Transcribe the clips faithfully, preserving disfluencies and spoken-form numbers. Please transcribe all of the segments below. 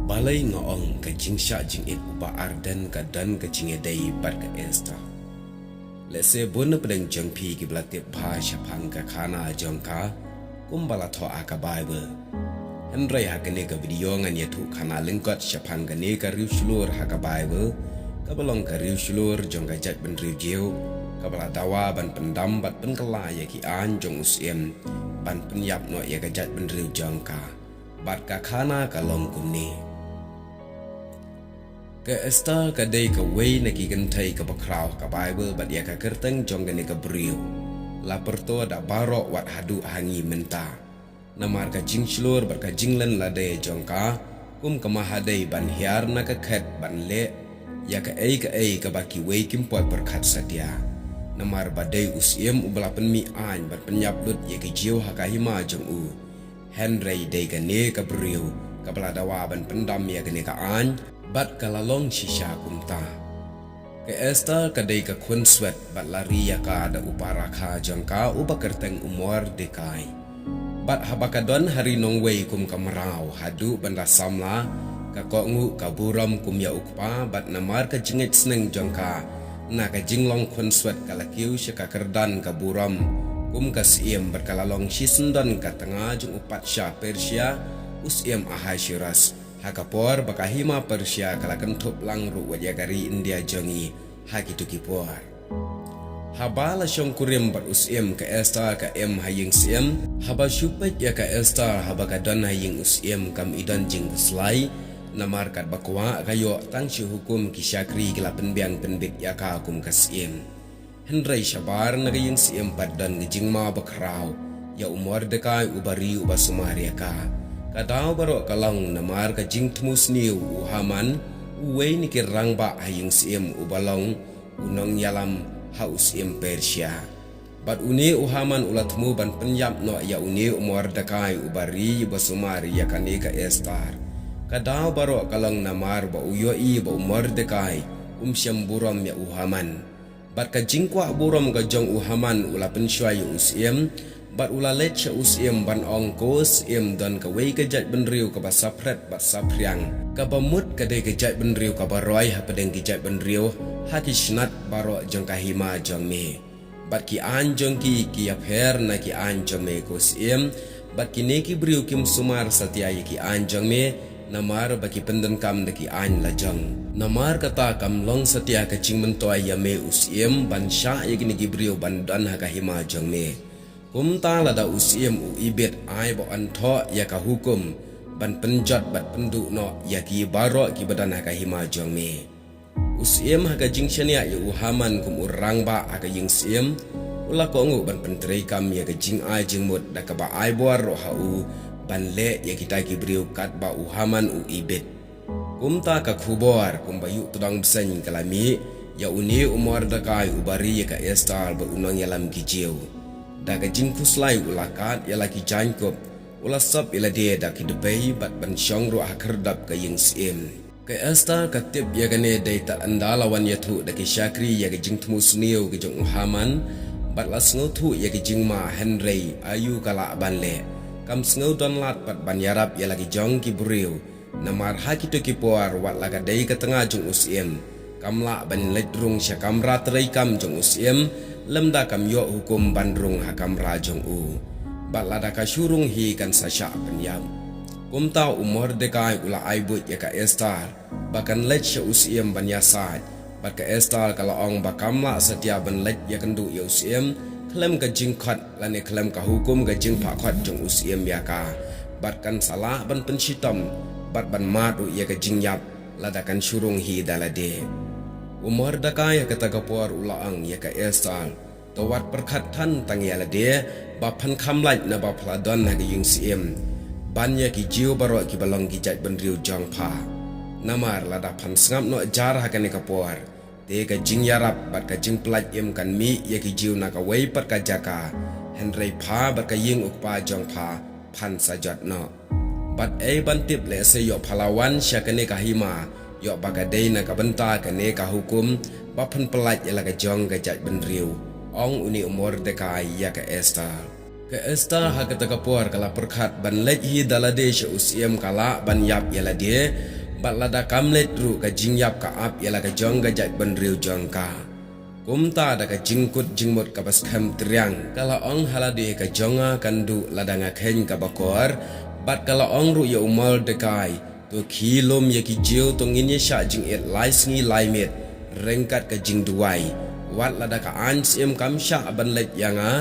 Balei nga ong ka jingshah jingit u Bah Ardent ka don ka jingïadei bad ka Esther? Lehse bun na pdeng jong phi kiba la tip bha shaphang ka khana jong ka kumba la thoh ha ka Bible. Hynrei ha kane ka video ngan ïathuh khana lyngkot shaphang kane ka riewshlur ha ka Bible, kaba long ka riewshlur jong ka jaitbynriew Jiw, kaba la dawa ban pyndam bad pynkylla ïa ki aiñ jong u syiem ban pynïap noh ïa ka jaitbynriew jong ka. Bad ka khana ka long kumne. Ka Esther ka dei kawei na ki kynthei kaba khraw ha ka Bible bad ïa ka kyrteng jong kane ka briew la pyrto da baroh wat haduh ha ngi mynta. Namar ka jingshlur bad ka jingleh lade jong ka kum ka mahadei ban hiar na ka khet ban leh ïa kaei kaei kaba kiwei kim pat pyrkhat satia. Namar ba dei u syiem uba la pynmih aiñ ban pynïap lut ïa ki Jiw ha ka hima jong u. Hynrei dei kane ka briew kaba la dawa ban pyndam ïa kane ka aiñ bad ka la long shisha kumta. Ka Esther ka dei ka khun swet bad la ri ïa ka da u para kha jong ka uba kyrteng u Mordekai. Bad haba ka don ha ri nongwei kum ka mraw haduh ban da samla, ka kohnguh ka burom kum ïa u kpa bad namar ka jingngeit sneng jong ka na ka jinglong khun swet ka la kiew sha ka kyrdan ka burom kum ka syiem bad ka la long shisyndon ka tnga jong u patsha Persia, u syiem Ahasuerus, ha ka por ba ka hima Persia ka la kynthup lang ruh wat ïa ka ri India jong ngi ha kito ki por. Haba la shongkurim bad u syiem, ka Esther ka im ha ïing syiem. Haba shu peit ïa ka Esther haba ka don ha ïing u syiem kam i don jingkhuslai. Namar katba kwah ka ïoh tang shi hukum ki shakri ki la pynbiang pynbit ïa ka kum ka syiem. Hynrei shabar na ka ïing syiem pat don ka jingma bakhraw ïa u Mordekai uba ri uba sumar ïa ka. Ka daw baroh ka long namar ka jingthmu sniew u Haman, uwei na ki rangbah ha ïing syiem uba long u nongïalam ha u syiem Persia. Bad une u Haman u la thmu ban pynïap noh ïa une u Mordekai uba ri uba sumar ïa kane ka Esther. Ka daw baroh ka long namar ba u ïohi ba u Mordekai um shem burom ïa u Haman. Bad ka jingkwah burom ka jong u Haman u la pynshoi ïa u syiem, bad u la leit sha u syiem ban ong, ko syiem, don kawei ka jaitbynriew kaba saphriang bad saphriang, kaba mut ka dei ka jaitbynriew kaba roi hapdeng ki jaitbynriew ha ki shnat baroh jong ka hima jong me. Bad ki aiñ jong ki ki ïapher na ki aiñ jong me, ko syiem, bad kine ki briew kim sumar satia ïa ki aiñ jong me, namar ba ki pyndonkam da ki aiñ lajong. Namar kata kam long satia ka jingmyntoi ïa me u syiem ban shah ïa kine ki briew ban don ha ka hima jong me. Kumta lada u syiem u ibit, ai ba un thoh ïa ka hukum ban pynjot bad pynduh noh ïa ki baroh kiba don ha ka hima jong me. U syiem ha ka jingshaniah ïa u Haman kum u rangbah ha ka ïing syiem, u la kohnguh ban pyntreikam ïa ka jingai jingmut da kaba ai bor ruh ha u ban leh ïa kita ki briew katba u Haman u ibit. Kumta ka khubor kumba ïuh tdong bseiñ ka la mih ïa une u Mordekai uba ri ïa ka Esther bad u nongïalam ki Jiw. Da ka jingkhuslai u la kad ïa la ki jaiñkup, u la sop ïa lade da ki dpei bad ban shong ruh ha khyrdop ka ïing syiem. Ka Esther ka tip ïa kane, dei tad ynda la wan ïathuh da ki shakri ïa ka jingthmu sniew ka jong u Haman, bad la sngewthuh ïa ka jingma, hynrei aïu ka lah ban leh? Kam sngew don lad pat ban ïarap ïa la ki jong ki briew. Namar ha kito ki por, wat la ka dei ka tnga jong u syiem, kam lah ban leit rung sha kamra treikam jong u syiem, lymda kam ïoh hukum ban rung ha kamra jong u. Bad lada ka shu rung hi kan sa shah pynïap. Kumta u Mordekai u la ai buit ïa ka Esther ba kan leit sha u syiem ban ïasaid. Bad ka Esther ka la ong ba kam lah satia ban leit ïakynduh ïa u syiem khlem ka jingkhot lane khlem ka hukum ka jingphah khot jong u syiem ïa ka. Bad kan sa lah ban pynshitom bad ban mad ruh ïa ka jingïap lada kan shu rung hi da lade. U Mordekai ha kata ka por u la ong ïa ka Esther, to wat pyrkhat than tang ïa lade ba phan kham lait naba pha la don ha ka ïing syiem ban ïa ki Jiw baroh kiba long ki jaitbynriew jong pha. Namar lada phan sngap noh jar ha kane ka por, te ka jingïarap bad ka jingpyllait im kan mih ïa ki Jiw na kawei pat ka jaka, hynrei pha bad ka ïing u kpa jong pha phan sa jot noh. Bad ei ban tip, lehse ïoh pha la wan sha kane ka hima ïoh ba ka dei na ka bynta kane ka hukum ba phan pyllait ïa la ka jong ka jaitbynriew, ong une u Mordekai ïa ka Esther. Ka Esther ha kata ka por ka la pyrkhat ban leit hi da lade sha u syiem ka lah ban ïap ïa lade, Bad lada kam leit ruh ka jingïap ka ap ïa la ka jong ka jaitbynriew jong ka. Kumta da ka jingkut jingmut kaba skhem triang ka la ong, ha lade ka jong nga kan duh lada nga kheiñ kaba kor. Bad ka la ong ruh ïa u Mordekai, to khie lum ïa ki Jiw, to ngin ïa shah jingit lai sngi lai miet ryngkat ka jingduwai. Wat lada ka aiñ syiem kam shah ban leit ïa nga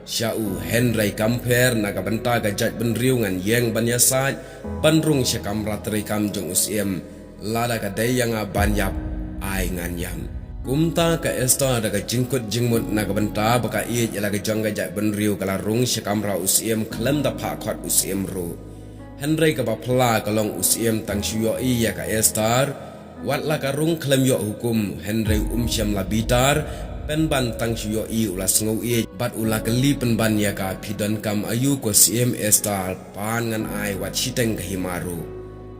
sha u, hynrei kam pher, na ka bynta ka jaitbynriew ngan ïeng ban ïasaid ban rung sha kamra treikam jong u syiem. Lada ka dei ïa nga ban ïap, ai ngan ïap. Kumta ka Esther da ka jingkut jingmut na ka bynta ba ka ïeit ïa la ka jong ka jaitbynriew ka la rung sha kamra u syiem khlem da phah khot u syiem ruh. Hynrei kaba phylla ka long u syiem tang shu ïohi ïa ka Esther. Wat la ka rung khlem ïoh hukum, hynrei um shym la bitar. Pynban tang shu ïohi u la sngewieit bad u la kylli pynban ïa ka, phi donkam aïu ko syiem Esther, pan ngan ai wat shiteng ka hima ruh.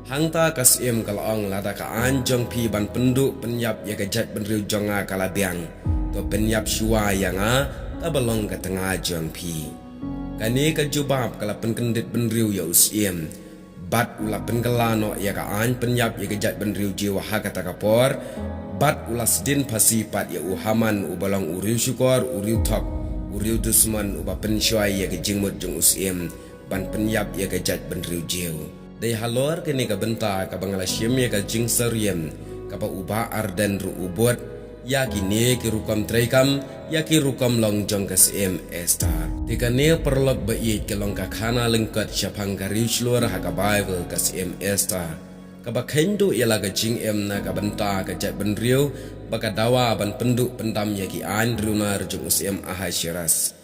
Hangta ka syiem ka la ong, lada ka aiñ jong phi ban pynduh pynïap ïa ka jaitbynriew jong nga ka la biang, to pynïap shuwa ïa nga, kaba long ka tnga jong phi. Kane ka jubab ka la pynkyndit bynriew ïa u syiem. Bad u la pynkylla noh ïa ka aiñ pynïap ïa ka jaitbynriew Jiw ha kata ka por. Bad u la sdien phasi pat ïa u Haman uba long u riewshukor, u riewthok, u riew dusmon uba pynshoi ïa ka jingmut jong u syiem ban pynïap ïa ka jaitbynriew Jiw. Dei halor kane ka bynta kaba nga la shim ïa ka jingsyriem kaba u Bah Arden ruh u bud ïa kine ki rukom treikam, ïa ki rukom long jong ka syiem Esther. Te kane paralok ba ïeit ka long ka khana lyngkot shaphang ka riewshlur ha ka Baibl ka syiem Esther, kaba kheiñ duh ïa la ka jingim na ka bynta ka jaitbynriew ba ka dawa ban pynduh pyndam ïa ki aiñ riewnar jong u syiem Ahasuerus.